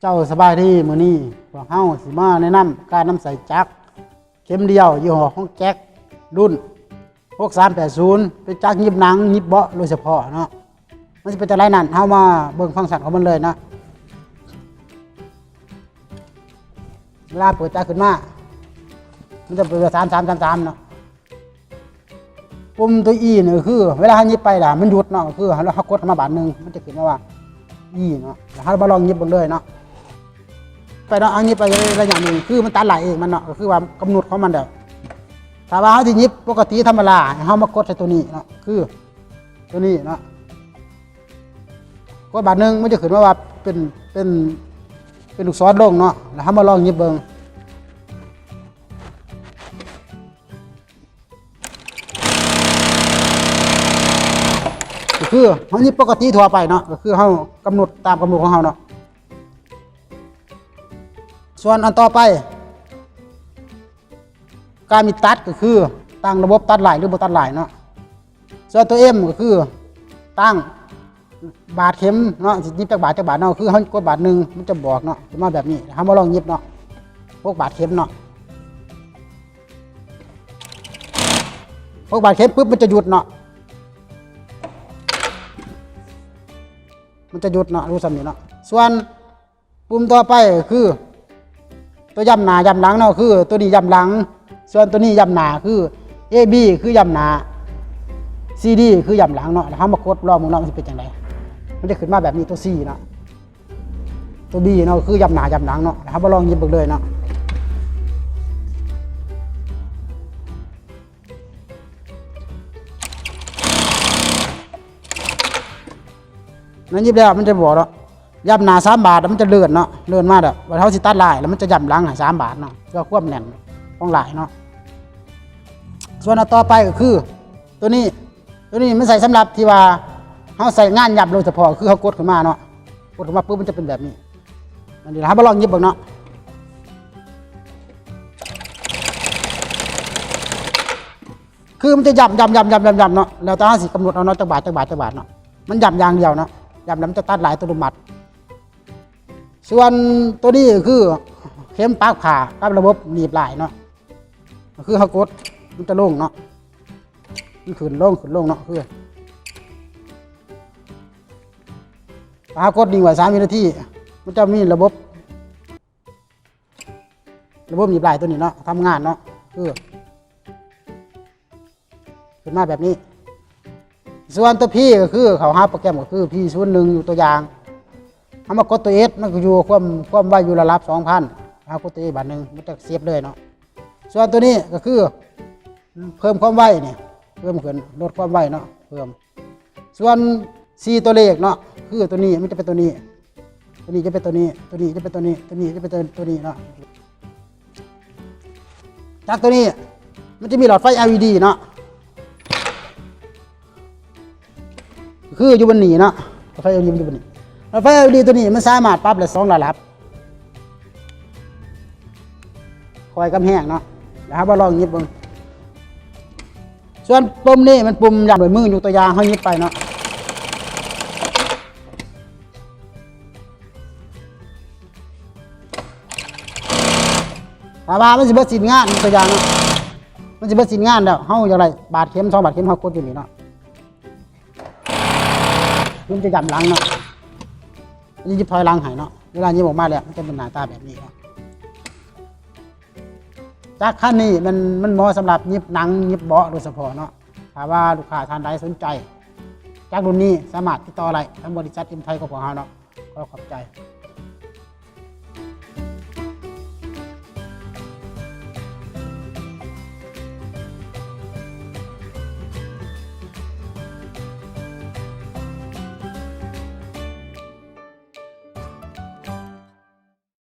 ເຈົ້າສະບາຍດີ, ມື້ນີ້ພວກເຮົາຊິມາແນະນຳການນຳໃຊ້ຈັກເຂັມດຽວ ຍີ່ຫໍ້ຮອງແຈັກ ລຸ້ນຫົກສາມແປດສູນ ເປັນຈັກຫຍິບໜັງ ຫຍິບເບາະໂດຍສະເພາະເນາະ. ມັນຊິເປັນຈັ່ງໃດນັ້ນ ເຮົາມາເບິ່ງຟັງຊັນຂອງມັນເລີຍເນາະ. ເວລາເປີດຈັກຂຶ້ນມາ ມັນຈະເປັນສາມສາມສາມສາມເນາະ. ປຸ່ມຕົວ E ນີ້ກໍຄືເວລາເຮົາຫຍິບໄປລະມັນຢຸດເນາະ, ກໍຄືເຮົາ ເຮົາກົດເຂົ້າມາບາດໜຶ່ງ ມັນຈະຂຶ້ນມາວ່າ E ເນາະ. ແລ້ວເຮົາມາລອງຫຍິບເບິ່ງເລີຍເນາະ. ໄປເນາະ, ເຮົາຫຍິບໄປໄລຍະໜຶ່ງ ຄືມັນຕັດລາຍເອງມັນເນາະ, ກໍຄືວ່າກຳນົດຂອງມັນແລ້ວ. ຖ້າວ່າເຮົາຊິຫຍິບປົກກະຕິທຳມະດາ ເຮົາມາກົດໃສ່ຕົວນີ້ເນາະ, ຄືຕົວນີ້ເນາະ. ກົດບາດໜຶ່ງ ມັນຈະຂຶ້ນມາວ່າເປັນ ເປັນ ເປັນລູກສອນລົງເນາະ, ແລ້ວເຮົາມາລອງຫຍິບເບິ່ງ. ກໍຄືເຮົາຫຍິບປົກກະຕິທົ່ວໄປເນາະ, ກໍຄືເຮົາກຳນົດຕາມກຳນົດຂອງເຮົາເນາະ. ສ່ວນອັນຕໍ່ໄປ ການມີຕັດກໍຄືຕັ້ງລະບົບຕັດລາຍ ຫຼື ບໍ່ຕັດລາຍເນາະ. ສ່ວນຕົວ M ກໍຄືຕັ້ງບາດເຂັມເນາະ, ຊິຫຍິບຈັກບາດ ຈັກບາດເນາະ, ຄືເຮົາກົດບາດໜຶ່ງ ມັນຈະບອກເນາະ ຂຶ້ນມາແບບນີ້. ເຮົາມາລອງຫຍິບເນາະ, ຫົກບາດເຂັມເນາະ, ຫົກບາດເຂັມປຶບ ມັນຈະຢຸດເນາະ, ມັນຈະຢຸດເນາະ, ຮູ້ສ່ຳນີ້ເນາະ. ສ່ວນ ປຸ່ມຕໍ່ໄປກໍຄືຕົວຢ້ຳໜ້າຢ້ຳຫຼັງເນາະ, ຄືຕົວນີ້ຢ້ຳຫຼັງ, ສ່ວນຕົວນີ້ຢ້ຳໜ້າ ຄື A B ຄືຢ້ຳໜ້າ, C D ຄືຢ້ຳຫຼັງເນາະ. ແລ້ວເຮົາມາກົດລອງເບິ່ງເນາະ ມັນຊິເປັນຈັ່ງໃດ. ມັນຈະຂຶ້ນມາແບບນີ້ ຕົວ C ເນາະ, ຕົວ B ເນາະ ຄືຢ້ຳໜ້າຢ້ຳຫຼັງເນາະ. ແລ້ວເຮົາມາລອງຫຍິບເບິ່ງເລີຍເນາະ. ນັ້ນ ຫຍິບແລ້ວມັນຈະບອກເນາະ, ຢ້ຳໜ້າສາມບາດ ແລ້ວມັນຈະເລື່ອນເນາະ, ເລື່ອນມາແລ້ວ ບັດເຮົາຊິຕັດລາຍ ແລ້ວມັນຈະຢ້ຳຫຼັງໃຫ້ສາມບາດເນາະ ເພື່ອຄວາມແໜ້ນຂອງລາຍເນາະ. ສ່ວນອັນຕໍ່ໄປກໍຄືຕົວນີ້, ຕົວນີ້ມັນໃຊ້ສຳລັບທີ່ວ່າເຮົາໃຊ້ງານຢ້ຳໂດຍສະເພາະ, ຄືເຮົາກົດຂຶ້ນມາເນາະ, ກົດຂຶ້ນມາປຶບ ມັນຈະເປັນແບບນີ້. ອັນນີ້ລະ ເຮົາມາລອງຫຍິບເບິ່ງເນາະ. ຄືມັນຈະຢ້ຳ ຢ້ຳ ຢ້ຳ ຢ້ຳ ຢ້ຳເນາະ, ແລ້ວແຕ່ເຮົາຊິກຳນົດເອົາເນາະ ຈັກບາດ ຈັກບາດ ຈັກບາດເນາະ. ມັນຢ້ຳຢ່າງດຽວເນາະ, ຢ້ຳແລ້ວມັນຈະຕັດລາຍອັດຕະໂນມັດ. ສ່ວນຕົວນີ້ກໍຄືເຂັມປັກຜ້າກັບລະບົບໜີບລາຍເນາະ, ກໍຄືເຮົາກົດ ມັນຈະລົງເນາະ, ມັນຂຶ້ນລົງ ຂຶ້ນລົງເນາະ. ຄືຖ້າເຮົາກົດນິ່ງໄວ້ສາມວິນາທີ ມັນຈະມີລະບົບ ລະບົບໜີບລາຍຕົວນີ້ເນາະ ທຳງານເນາະ, ຄືຂຶ້ນມາແບບນີ້. ສ່ວນຕົວ P ກໍຄືເຂົ້າຫາໂປຣແກຣມ ກໍຄື P ສູນໜຶ່ງ ຍົກຕົວຢ່າງ ເຮົາມາກົດຕົວ S ມັນກໍຢູ່ຄວາມ ຄວາມໄວຢູ່ລະດັບສອງພັນ, ເຮົາກົດຕົວ A ບາດໜຶ່ງ ມັນຈະເຊບເລີຍເນາະ. ສ່ວນຕົວນີ້ກໍຄືເພີ່ມຄວາມໄວນີ້ ເພີ່ມຂຶ້ນ ລົດຄວາມໄວເນາະ ເພີ່ມ. ສ່ວນສີ່ຕົວເລກເນາະ ຄືຕົວນີ້ມັນຈະເປັນຕົວນີ້, ຕົວນີ້ຈະເປັນຕົວນີ້, ຕົວນີ້ຈະເປັນຕົວນີ້, ຕົວນີ້ຈະເປັນຕົວ ຕົວນີ້ເນາະ. ຈັກຕົວນີ້ມັນຈະມີຫຼອດໄຟ LED ເນາະ, ຄືຢູ່ບ່ອນນີ້ເນາະ, ຫຼອດໄຟ LED ມັນຢູ່ບ່ອນນີ້. ຫຼອດໄຟ LED ຕົວນີ້ມັນສາມາດປັບໄດ້ສອງລະດັບ ຄ່ອຍກັບແຮງເນາະ. ດຽວເຮົາມາລອງຫຍິບເບິ່ງ. ສ່ວນປຸ່ມນີ້ມັນປຸ່ມຢ້ຳດ້ວຍມື, ຍົກຕົວຢ່າງເຮົາຫຍິບໄປເນາະ, ຖ້າວ່າມັນຊິເບິດສິ້ນງານ, ຍົກຕົວຢ່າງເນາະ, ມັນຊິເບິດສິ້ນງານແລ້ວ, ເຮົາຢາກໄດ້ບາດເຂັມ ສອງບາດເຂັມ, ເຮົາກົດຢູ່ນີ້ເນາະ, ມັນຈະຢ້ຳຫຼັງເນາະ, ມັນຈະຫຍິບຖອຍຫຼັງໃຫ້ເນາະ. ເວລາຫຍິບອອກມາແລ້ວ ມັນຈະເປັນໜ້າຕາແບບນີ້ເນາະ. ຈັກຄັນນີ້ມັນ ມັນເໝາະສຳລັບຫຍິບໜັງ ຫຍິບເບາະໂດຍສະເພາະເນາະ. ຖ້າວ່າລູກຄ້າທ່ານໃດສົນໃຈຈັກລຸ້ນນີ້ ສາມາດຕິດຕໍ່ໄດ້ທາງບໍລິສັດ M Thai ຂອງພວກເຮົາເນາະ. ຂໍຂອບໃຈ.